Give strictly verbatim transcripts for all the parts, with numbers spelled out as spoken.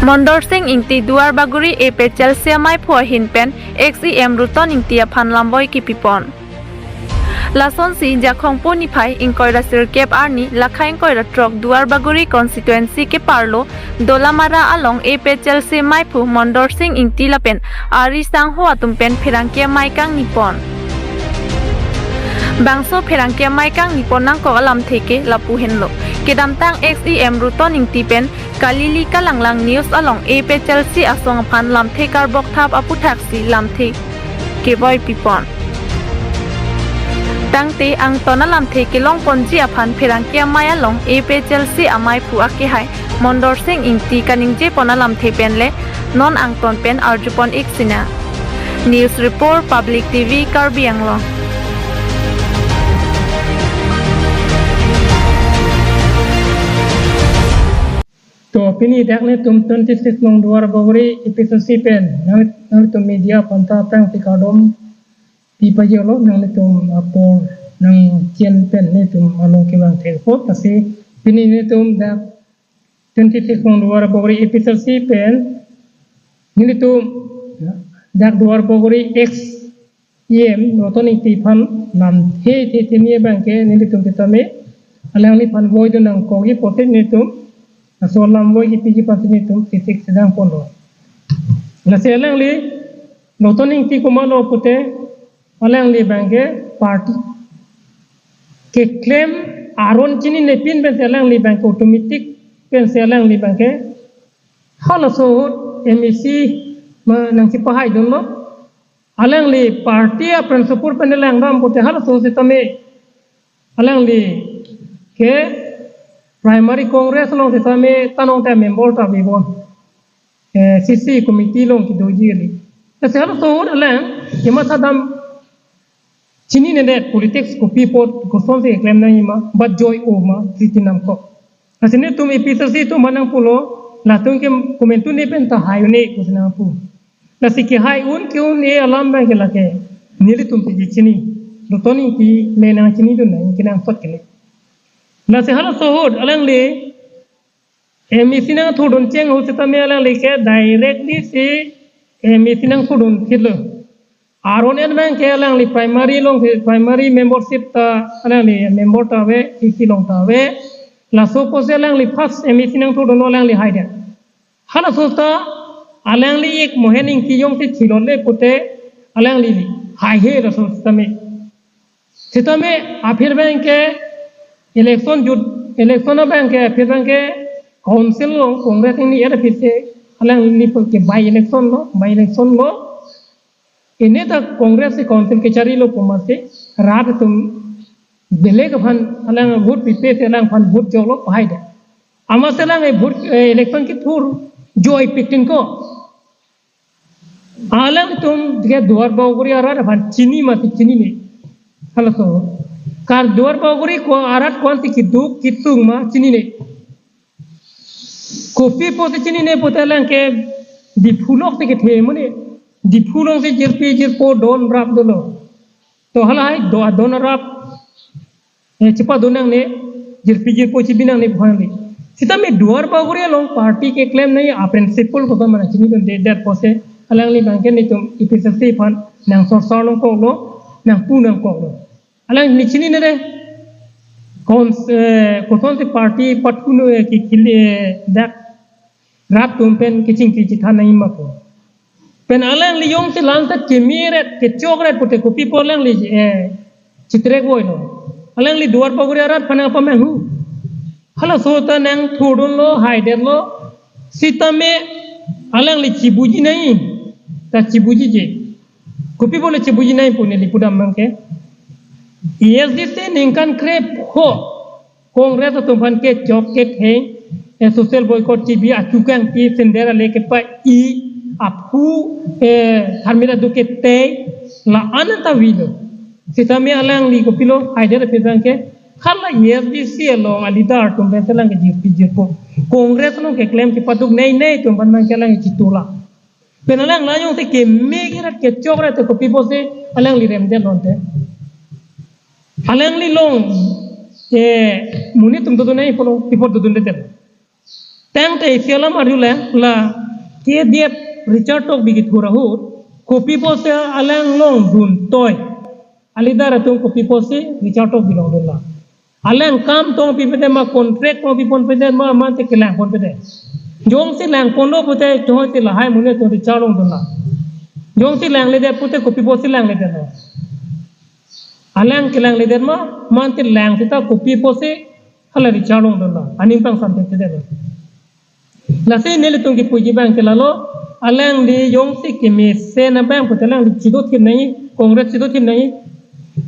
Mondor Sing Ingti Duarbagori A P H L C amaiphu ahin pen ex E M Ruton Ingti aphan lamvoi kipipon. Lasonsi Jakhong po niphai ingkoi ra sirkep arni lakha ingkoi ra throk Duarbagori constituency keparlo Dolamara along A P H L C maiphu Mondor Sing Ingti lapen ari sangho atum pen pherangke amei kangnipon. Bangso pherangke amei kangnipon nangkok alamthe ke lapu henlo. Kedamtang ex E M Ruton Ingti pen kalili kalanglang news along A P H L C asong aphan lamthe karbok thap aputhaksi lamthe kevoi pipon. Tangte angton alamthe kelongponji aphan pherangke amei along A P H L C amaiphu akehai Mondor Sing Ingti kaningjepon alamthe pen le non angton pen arjupon ik sinang. News Report, Public T V, Karbi Anglong. To pini dak netum twenty-six nong Duarbagori A P H L C pen nang, nangtum media aphan ta aphrangsi kardom pipajirlo, nanglitum apor nangchen pen netum along kevang thek apot, lasi pini netum dak twenty-six nong Duarbagori A P H L C pen nelitum dak Duarbagori ex E M Ruton Ingti aphan lamthe the chini abangke nelitum sitame alangliphan voidun nangkokji pusi nelitum laso lamvoi kipiji pusi nelitum sisik sedang ponlo. Lasi alangli Ruton Ingti komatlo pute alangli abangke party keklem aron chininepin pensi alangli abangke automatic pensi alangli abangke halaso ahut M A C ma nangchipahaidunlo. Alangli party a-principle pen langdam pute halaso sitame alangli ke primary Congress along sitame kanong ta member ta avepon. Eh, C C committee along kedoji kali. Lasi halaso ahut alang kematha dam chininedet politics kopi apot kosonsi keklem nangji ma, bat joi-o ma, si chinamkok. Lasi netum A P H L C atum aphan nangpulo, latum ke komantu ne pen ta hai un-e pusi nangpu. Lasi kehai un ke-un-e alam abangke lake nelitum si chini. Ruton Ingti le nangchinidun nang kenangsot kele. Lasi halaso ahut alangli M A C nangthurdun cheng ahut sitame alangli ke directly si M A C nangthurdun thitlo. Aron en abangke alangli primary along si primary membership ta alangli member ta ave, C C along ta ave. Laso apotsi alangli first M A C nangthurdunlo, alangli haidet. Halaso ta alangli ik Mohen Ingti jongsi thilonle pute alangli haihe laso sitame. Sitame aphi abangke election jut, election abangke aphi abangke council along Congress ingni er aphi si alangli ke by election lo, by election lo. Ini ta Congress si council kecharilo pu amatsi rat atum belek aphan alang vote pipe si alangphan vote joklo pahaidet. Amatsi alang e vote, eh, election kethur joipik tin ko. Alangtum ke Duarbagori arat aphan chini mati chinine. Halaso. Kar Duarbagori ko arat ko-ansi keduk kesung ma chinine. Kopi pusi chinine pute alangke Diphu lok si kethe mane. Diphu alongsi jirpi jirpo don rap dolo. To halahai do adon arap, eh, chepadun nangne, jirpi jirpo chebi nangne pu aphanle. Sitame Duarbagori along party keklem nangji a-principle koson ma nangchinidunde, det pusi alangli abangke netum A P H L C aphan nangsorsor nangkoklo, nangpu nangkoklo. Alangli chininede, kons-, eh, kosonsi party patkuno, eh, ki, ki, eh, dak rat atum pen kechingki chethan nangji ma pu. Pen alangli jongsi langta kemeret kechokret pute kopi apot alangli, eh, chitrekvoilo. Alangli Duarbagori arat aphan nangpamanghu. Halaso ta nangthurdunlo, haidetlo. Sitame alangli chibuji nangji. Ta chibujije. Kopi apotlo chibuji nangji pu neli pudam abangke. A S D C ningkan krepho Congress atum aphan kechok ketheng, eh, social boycott chebi, achu kangpi, sender ale kepa-i, aphu, eh, tharmila do ketei, la-an ta avelo. Sitame alangli kopilo, haidet aphi abangke, hala A S D C along a-leader atum pen si alangke jirpi jirpo. Congress along keklem kepaduk nei nei atum aphan abangke alang chitula. Pen alang la jongsi keme kerat kechokrat te kopi pusi alangli remdet lonte. Alangli along, eh, monit atum dodun nangji pulo, pi apot dodundedet. Tangte isi alam arjulang, la K D F Richard Tokbi kethur ahut, kopi pusi alang longdun toi. A leader atum kopi pusi Richard Tokbi longdunlang. Alang kam tong pipedet ma, contract tong piponpedet ma, mate kelang ponpedet. Jongsi lang ponlo pute, jongsi lahai amonit atum Richard longdunlang. Jongsi langledet pute, kopi pusi langledetlo. Alang kelangledet ma, mate lang seta kopi pusi hala Richard longdunlang. Aning pangsamthekthedetlo. Lasi nelitum kipuji abang ke lalo, alangli jongsi kemesen abang pute alangli chidothip nangji, Congress chidothip nangji.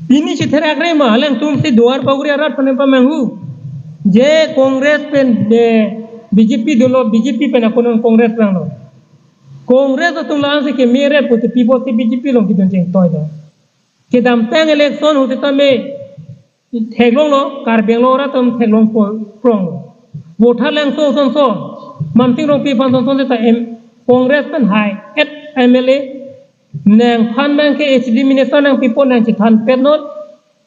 Pini chitherakre ma, alangtum si Duar Bagori arat aphan pamanghu. Je Congress pen, je B J P dolo, B J P pen ako non Congress vanglo. Congress atum la-ansi kemeret pute pi pusi B J P along kedun chengtoi do. Kedamtang election ahut sitame theklonglo, Karbi Anglong arat atum theklong po-, prong. Voter langso sonson, Mansing Rongpi aphan sonson seta M, Congress pen hai-et M L A, nangphan abang ke H A D minister nangpipo, nangchethanpetnon,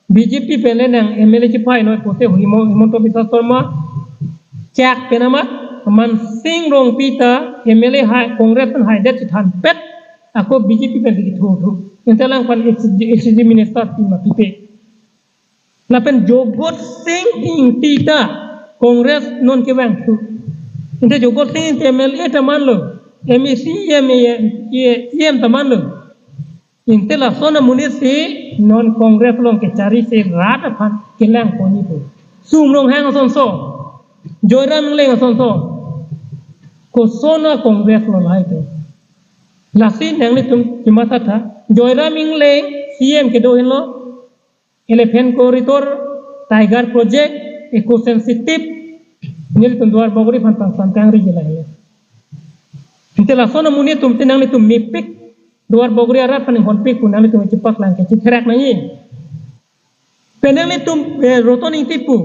B J P pen le nang M L A chepainon pute Himo-, Himanta Biswa Sarma chak pen amat, Mansing Rongpi ta M L A hai, Congress pen haidet chethanpet, ako B J P pen kithurthu. Ante alangphan H A D, H A D minister pi ma pipe. Lapen Jagat Sing Engti ta Congress non kevangthu. Ante Jagat Sing Engti M L A ta manlo, M A C, M A, E M ta manlo. Ante lason amonit si non Congress along kecharisi rat aphan kelang ponji pu. Sum Ronghang asonso, Joyram Engleng asonso. Koson a-Congress lo lahai atum. Lasi nanglitum kemathatha, Joyram Engleng C M kedo henlo, Elephant Corridor, Tiger Project, Eco Sensitive, nelitum Duar Bagori aphan pangsam kangri jela hele. Ante lason amonit atum si nanglitum mepik, Duar Bagori arat aphan honpik pu nanglitum chepaklang ke chitherak nangji. Pen nanglitum, eh, Roton Engti pu.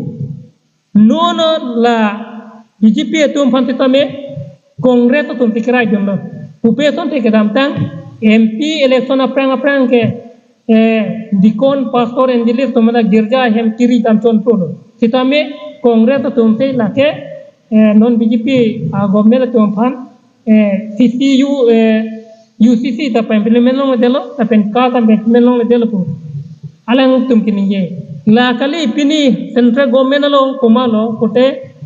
Non la B J P atum aphan sitame Congress atum si keraidunlo. Pupe asonte kedamtang M P election aphrang aphrang ke, eh, deacon, pastor, evangelist atum mane girja ahem kiri damchonprolo. Sitame Congress atum si lake, eh, non B J P a-government atum aphan, eh, C C U, eh, U C C ta pa-implement longledetlo, lapen CAA ta pa-implement longledetlo pu alangtum keningje. La kali pini central government along komatlo pute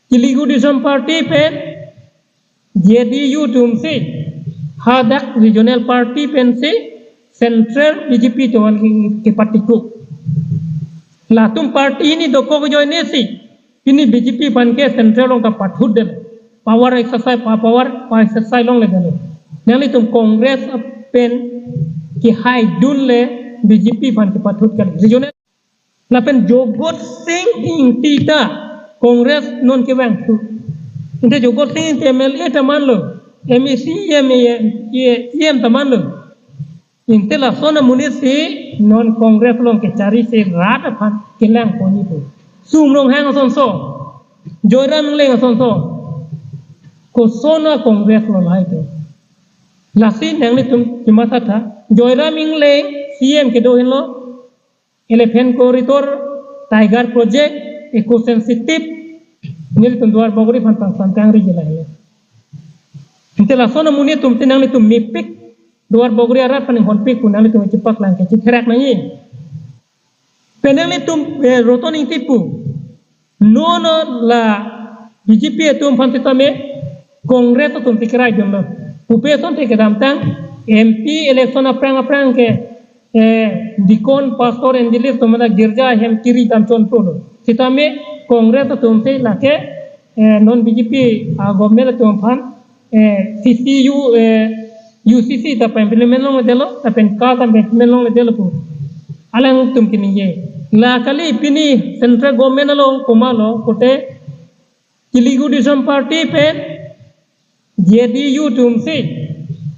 Telugu Desam Party pen J D U atum si hadak regional party pensi central B J P atum aphan ke, kepatikuk. Latum party hini dokok ajoine si pini B J P aphan ke central along ta pathutdetlo. Power exercise, pa-, power pa-exercise longledetlo. Nanglitum Congress pen kehaidunle B J P aphan kepathut kali. Regional. Lapen Jagat Sing Engti ta Congress non kevangthu. Ante Jagat Sing Engti M L A ta manlo, M A C, M A, E M ta manlo. Ante lason amonit si non Congress along kecharisi rat aphan kelang ponji pu. Sum Ronghang asonso, Joyram Engleng asonso. Koson a-Congress lo lahai atum. Lasi nanglitum kemathatha, Joyram Engleng C M kedo henlo, Elephant Corridor, Tiger Project, Eco Sensitive, nelitum Duar Bagori aphan pangsam kangri jela hele. Ante lason amonit atum si nanglitum mepik, Duar Bagori arat aphan honpik pu nanglitum chepaklang ke chitherak nangji. Pen nanglitum, eh, Roton Engti pu. Non la B J P atum aphan sitame Congress atum si keraidunlo. Pupe asonte kedamtang M P election aphrang aphrang ke, eh, deacon, pastor, evangelist atum mane girja ahem kiri damchonprolo. Sitame Congress atum si lake, eh, non B J P a-government atum aphan, eh, C C U, eh, U C C ta pa-implement longledetlo, lapen CAA ta pa-implement longledetlo pu alangtum keningje. La kali pini central government along komatlo pute Telugu Desam Party pen J D U atum si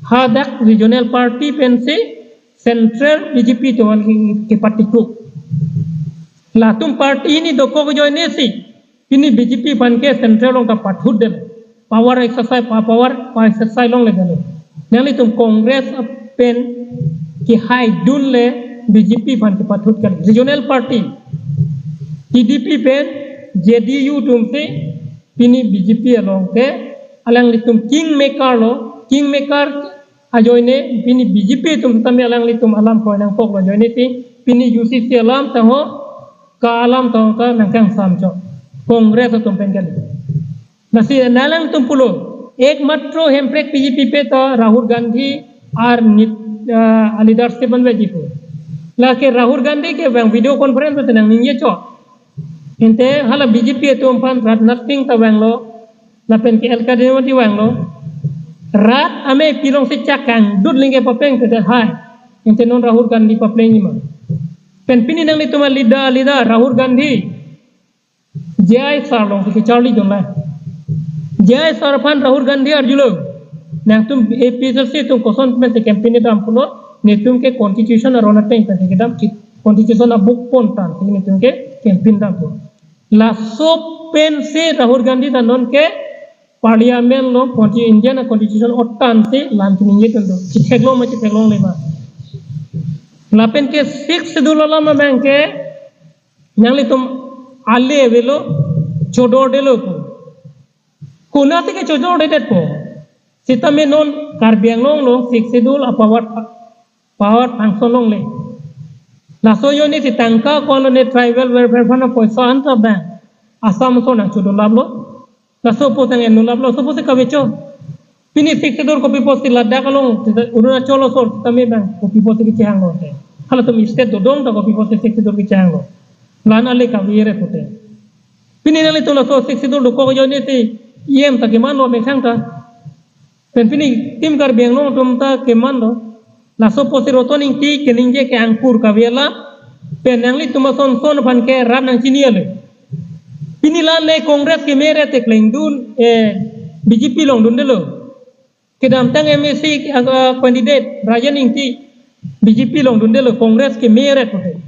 hadak regional party pensi central B J P atum aphan ke, kepatikuk. Latum party hini dokok ajoine si pini B J P aphan ke central along ta pathutdetlo. Power exercise, pa-, power pa-exercise longledetlo. Nanglitum Congress pen kehaidunle B J P aphan kepathut kali. Regional party T D P pen J D U atum si Pini B J P along ke alanglitum kingmaker lo, kingmaker ajoine pini B J P atum tame alanglitum alam kroi nangkok lo ajoine ti pini U C C alam ta ho ka alam ta ho ka nangkangsam chot. Congress atum pen kali. Lasi nanglitum pulo, ekmatro hemprek B J P pe ta Rahul Gandhi ar nit, ah, leadership an veji pu. Lake Rahul Gandhi ke vang video conference te nangningje chot. Ante hala B J P atum aphan rat nothing ta vanglo, lapen ke L K Advani vanglo. Rat amei pilong si chakang dut lingke papleng te hai. Ante non Rahul Gandhi papleng ni ma. Pen pini nanglitum a leader, leader Rahul Gandhi. J I sir along si kacharli jonla. J I sir aphan Rahul Gandhi arjulo. Nangtum A P H L C atum koson pen si campaign dam pulo, netum ke constitution aron ateng pen si kedam chit. Constitution a book pon tan si netum ke campaign dam pulo. Laso pen si Rahul Gandhi ta non ke parliament along consti-, Indian constitution otan si lam chiningje tun do. Chitheklong ma chitheklongle ma. Lapen ke Sixth Schedule alam abang ke nanglitum ale avelo, chodor delo pu. Konat si ke chodor dedet po. Sitame non Karbi Anglong along Sixth Schedule a power, power function longle. Laso ajoine si tangka ko-an lone tribal welfare fund apoisa anta abang Assam ason nangchodor laplo. Laso apot nang-enlo laplo, laso apot si kavecho. Pini Sixth Schedule kopi apot si Ladakh along, Arunachal ason tame abang kopi apot si kechehanglo te. Halatum state dodong ta kopi apot si Sixth Schedule kechehanglo. La-an ale kavere pute. Pini nanglitum laso Sixth Schedule dokok ajoine si E M ta kemanlo methang ta. Pen pini Team Karbi Anglong atum ta kemanlo. Laso apot si Roton Engti keningje ke angkur kave alam. Pen nanglitum ason son aphan ke rat nangchini ale. Pini la le Congress kemeret te klengdun, eh, B J P along dundelo. Kedamtang M A C, ah, candidate Rajen Engti B J P along dundelo, Congress kemeret pute.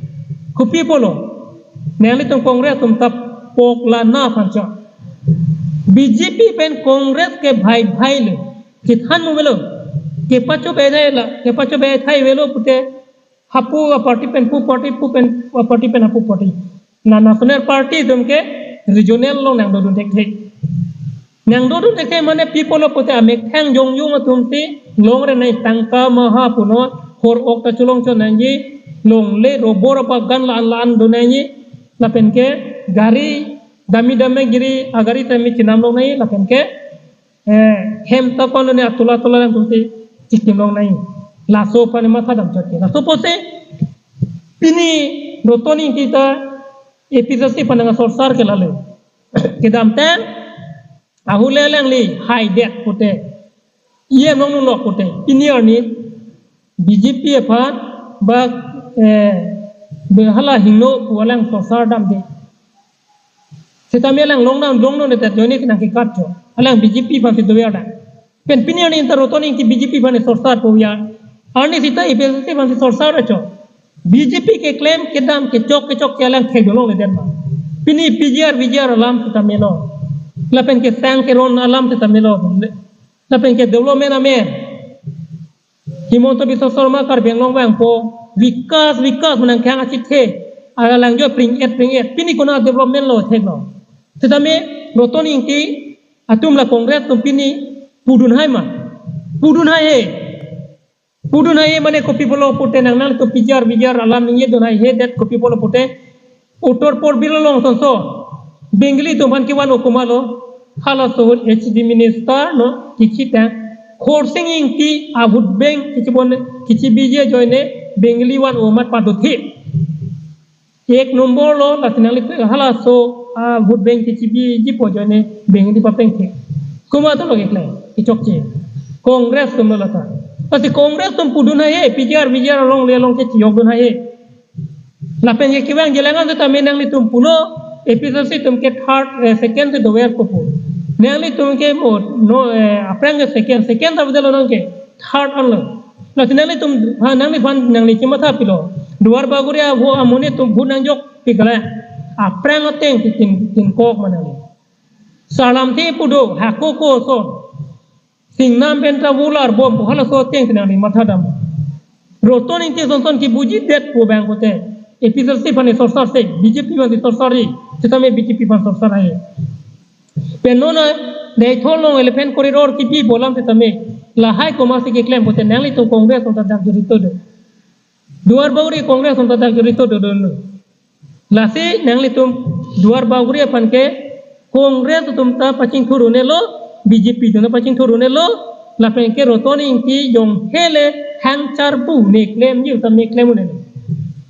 Kopi apotlo? Nanglitum Congress atum ta pok la na aphan chot. B J P pen Congress ke bhai bhai le. Kethan mo avelo. Kepachobei thai la, kepachobei thai avelo pute hapu aparty pen pu party, pu pen aparty pen hapu party. Na national party atum ke regional along nangdodun thekthe. Nangdodun thekthe mane pi apotlo pute amethang jongjong atum si longre nai tangka maha punon hor ok ta cholong chot nangji, longle rubber abagan la-an la-an do nangji, lapen ke gari dami dami giri agari tame chinam long nangji, lapen ke eh, hem ta ko-an lone atola atola nangtum si chikim long nangji. Laso aphan matha dam chot ke. Laso apot si pini Roton Engti ta A P H L C aphan nangsorsar ke lale. Kedamtang ahule alangli haidet pute, E M nong nunlok pute, pini arni B J P aphan ba, eh, be hala hingno pu alang sorsar damde. Sitame alang longnang longno ne tet ajoine si nangkekat chot. Alang B J P aphan si dover dam. Pen pini arni ta Roton Engti B J P aphan sorsar pu ya. Arni sita A P H L C aphan si sorsar chot. B J P keklem kedam kechok kechok ke alang thekdun longle det ma. Pini P G R V G R alam sitame lo. Lapen kesang keron alam sitame lo. Lapen ke development amen. Himanta Biswa Sarma Karbi Anglong vangpo, vikas, vikas pu nangkehang achithe, alang jo pring et, pring et, pini konat development lo theklo. Sitame Roton Engti atum la Congress atum pini pudun hai ma, pudun hai he, pudun hai he mane kopi apotlo pute nang nangtum P G R V G R alam ningjedun hai he det kopi apotlo pute Uttar Purbi along sonso Bengali atum aphan kevan-o komatlo, halaso ahut H D minister no kechitang Khorsing Engti a vote bank kechibon kechibiji ajoine Bengali van-o amat padothe. Ek number lo, lasi nangli halaso a vote bank kechibiji pu ajoine Bengali paplengthe. Komat atumlo keklem, kechokche. Congress atumlo lata. Lasi Congress atum pudun hai he, P G R V G R alongle along ke chiyokdun hai he. Lapen ke kevang jelangan sitame nanglitum pulo, A P H L C atum ke third, eh, second si dover kopu. Nanglitum ke mo, no, eh, aphrang ke second, second ta bidalo nang ke third anlo. Lasi nanglitum, ha, nangliphan nangli chimatha pilo. Duar Bagori avo amonit atum vote nangjokpik le. Aphrang ateng si tin, tin kok ma nangli. Salam si pudo, hako ko so. Singnam pen ta volar bom pu halaso ateng si nangli matha dam. Roton Engti sonson kebuji det pu abang pute. A P H L C aphan sorsar se, B J P aphan sorsar ri, sitame B J P aphan sorsar hai. Pen non a Deithor along elephant corridor kipi pu alam setame, lahai komatsi keklem pute nanglitum Congress along ta dak jorito do. Duar Bagori Congress along ta dak jorito do do no. Lasi nanglitum Duar Bagori aphan ke Congress atum ta pachingthur un-elo, B J P atum ta pachingthur un-elo, lapen ke Ratan Engti jong hele hang charbu ne klemji ta ne klem un-elo.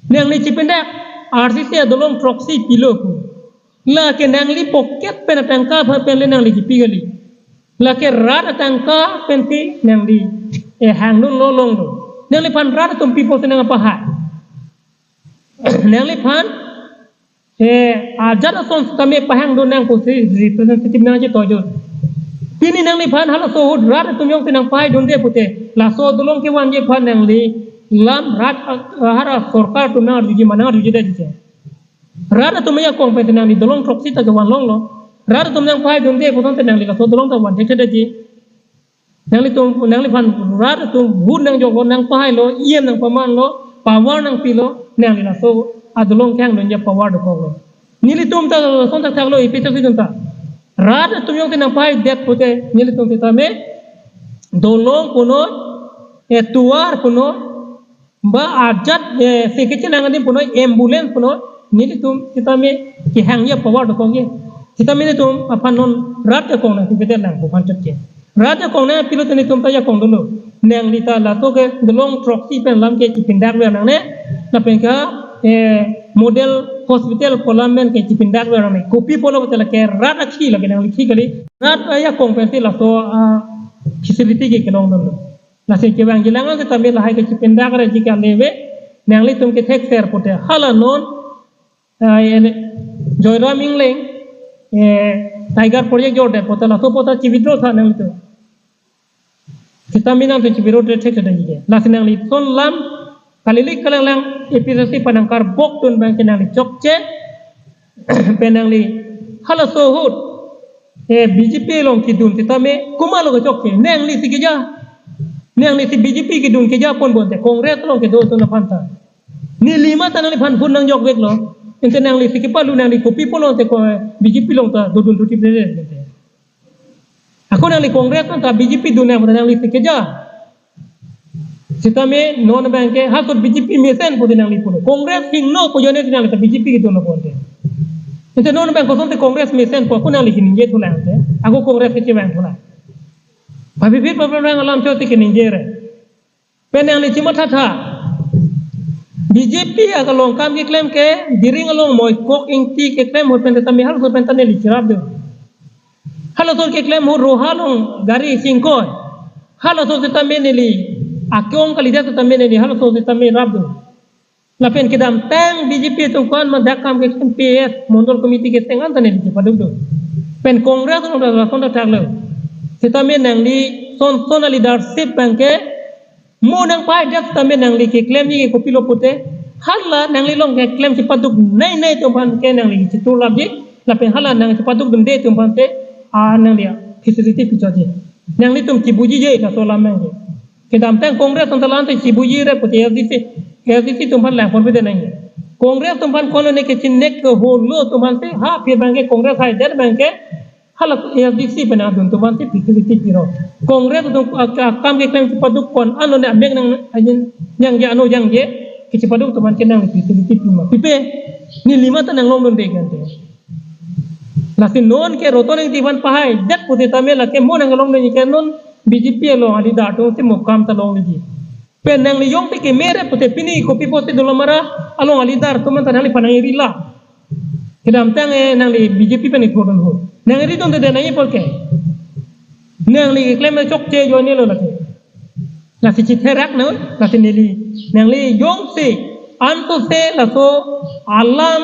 Nangli chipindak R C C adolong throksi pilo pu. Lake nangli pocket pen atangka aphan pen le nangli kipi kali. Lake rat atangka pensi nangli, eh, hangdun lo longlo. Nangliphan rat atum pi pusi nangpahai? Nangliphan, eh, ajat ason setame pahangdun nang pusi representative nangchetoijo. Pini nangliphan halaso ahut rat atum jongsi nangpahaidunde pute, laso adolong kevanji aphan nangli lam rat, ah, hara sorkar atum nangarjuji ma nangarjujidetji. Rat atum ajakong pen nangli dolong throksi ta kevan longlo. Rat atum nangpahaidunde puson te nangli laso adolong ta van thekthedetji. Nanglitum, nangliphan rat atum vote nangjoklo, nangpahailo, E M nangpamanlo, power nangpilo, nangli laso adolong kehangdunji power dokoklo. Nelitum ta lason thakthaklo, A P H L C atum ta. Rat atum jongsi nangpahaidet pute nelitum setame dolong punoi, eh, tovar punoi, ba ajat, eh, se kechenang adim punoi, ambulance punoi, nelitum setame kehangji power dokokji. Setame nelitum aphan non rat ajakong nangpipedet lang pu aphan chotke. Rat ajakong nangpilo te nelitum ta ajakong dolo. Nangli ta laso ke dolong throksi pen lam ke chipindak ver nangne. Lapen ke, eh, model hospital pu alam pen ke chipindak ver nangne. Kopi pulo pute lake rat akhei lake nangli khei kali. Rat ajakong pensi laso, ah, facility ke kelong dolo. Lasi kevangji lang setame lahai ke chipindak re ji kali ave, nanglitum kethekser pute hala non, ah, ene, Joyram Engleng, eh, Tiger Project jordet pute laso pute chi-withdraw tha nanglitum. Setame nangtum chi-withdraw thekthedet ji ke. Lasi nangli son lam kalilik kalanglang A P H L C aphan nangkarbokdun abang ke nangli chokche, pen nangli halaso ahut, eh, B J P along kedun setame komatlo kechokche, nanglisi keja. Nanglisi B J P kedun keja ponbom te Congress along kedo atum aphan ta. Neli ma ta nangliphan vote nangjokveklo. Ante nanglisi kepalu nangli kopi pulo te ko B J P along ta dodun thuti prere ante. Ako nangli Congress along ta B J P dun nang nanglisi keja. Setame non abang ke halaso B J P mesen pu nangli pulo. Congress hingno pu ajoine nangli ta B J P kedunlo pu ante. Ante non abang koson te Congress mesen pu ako nangli keningje thulang te. Ako Congress kechevang thulang. Papi phit papi rang alam chot te keningje re. Pen nangli chimathatha. B J P akalong kam keklem ke, Diring along Moikok Engti keklem ahut pen setame halaso pen ta neli cherapdun. Halaso keklem ahut Roha along gari chingkoi. Halaso setame neli, akong kalidet setame neli, halaso setame rapdun. Lapen kedamtang B J P atum ko-an ma dak kam keklem P S, Mondol Committee kecheng an ta neli chepadukdun. Pen Congress along ta lason ta thaklo. Setame nangli son son aleadership abang ke, mo nangpahaidet setame nangli keklemji ke kopilo pute, hala nangli along keklem chepaduk nei nei atum aphan ke nangli chetur lapji, lapen hala nang chepadukdunde atum aphan te, ah, nangli facility pichotji. Nanglitum chibujije laso alam abang ke. Kedamtang Congress along ta la-an te chibuji re pute A S D C, A S D C atum aphan lang ponpedet nangji. Congress atum aphan konone kechinek keholo atum aphan te, ha aphi abang ke Congress haidet abang ke, hala A S D C pen adun atum aphan te facility piro. Congress atum ak-, akam keklem chepaduk pon ano ne amek nang ajin jangje ano jangje kechepaduk atum aphan ke nang facility pima. Pipe, neli ma ta nanglongdunde kan te. Lasi non ke Ratan Engti aphan pahaidet pute setame lake mo nanglongdunji ke non B J P along aleader atumsi mo kam ta longleji. Pen nangli jongsi keme re pute pini kopi pusi Dolamara along aleader atum aphan ta nangliphan nang-eri la. Kedamtang, eh, nangli B J P pen ithurdun ho. Nang-eridunde nangji apor ke. Nangli keklem chokche ajoinelo lake. Lasi chitherak na, lasi neli. Nangli jongsi ansose laso alam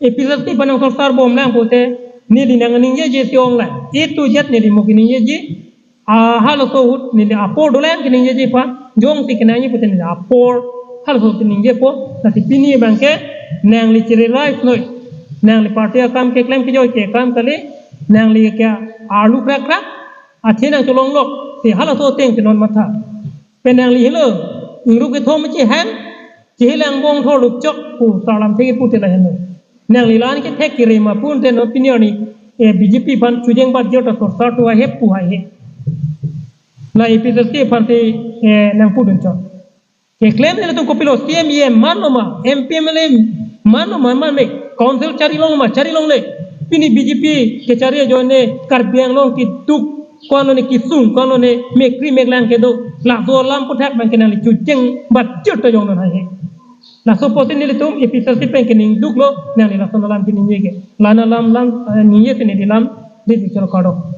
A P H L C aphan nang sorsar bomlang pute, neli nangningjeje si-ong lang. A to Z neli mo keningjeje. Ah, halaso ahut neli apor dolang keningjeje aphan, jongsi kenangji pute neli apor, halaso ahut ningjepo, lasi pini abang ke, nangli chiri rai noi, nangli party akam keklem kejoi ke akam kali, nangli ke arlu krak krak, athe nangcholonglok, si halaso ateng ke non matha. Pen nangli helo, ingruk kethom chihang, chihilang bong thor lukchok pu, salam theke pute la helo. Nangli la-an kethek kiri ma pu ante non pini arni, eh, B J P aphan chojeng bat jir ta torsar tu ahe pu hai he. La A P H L C aphan te, eh, nangpudun chot. Keklem nelitum kopilo C M E M man lo ma, M P M L A man lo ma, man me, council chari long ma, chari longle. Pini B J P kechari ajoine Karbi Anglong keduk, ko-an lone kesung, ko-an lone mekri meklang kedo, laso alam aphuthak abang ke nangli chojeng bat jir ta jongnon hai he. Laso apotsi nelitum A P H L C pen ke ningduk lo, nangli laso alam ke ningje ke. La-an alam lang, eh, ningje si neli lam, di bichar kado.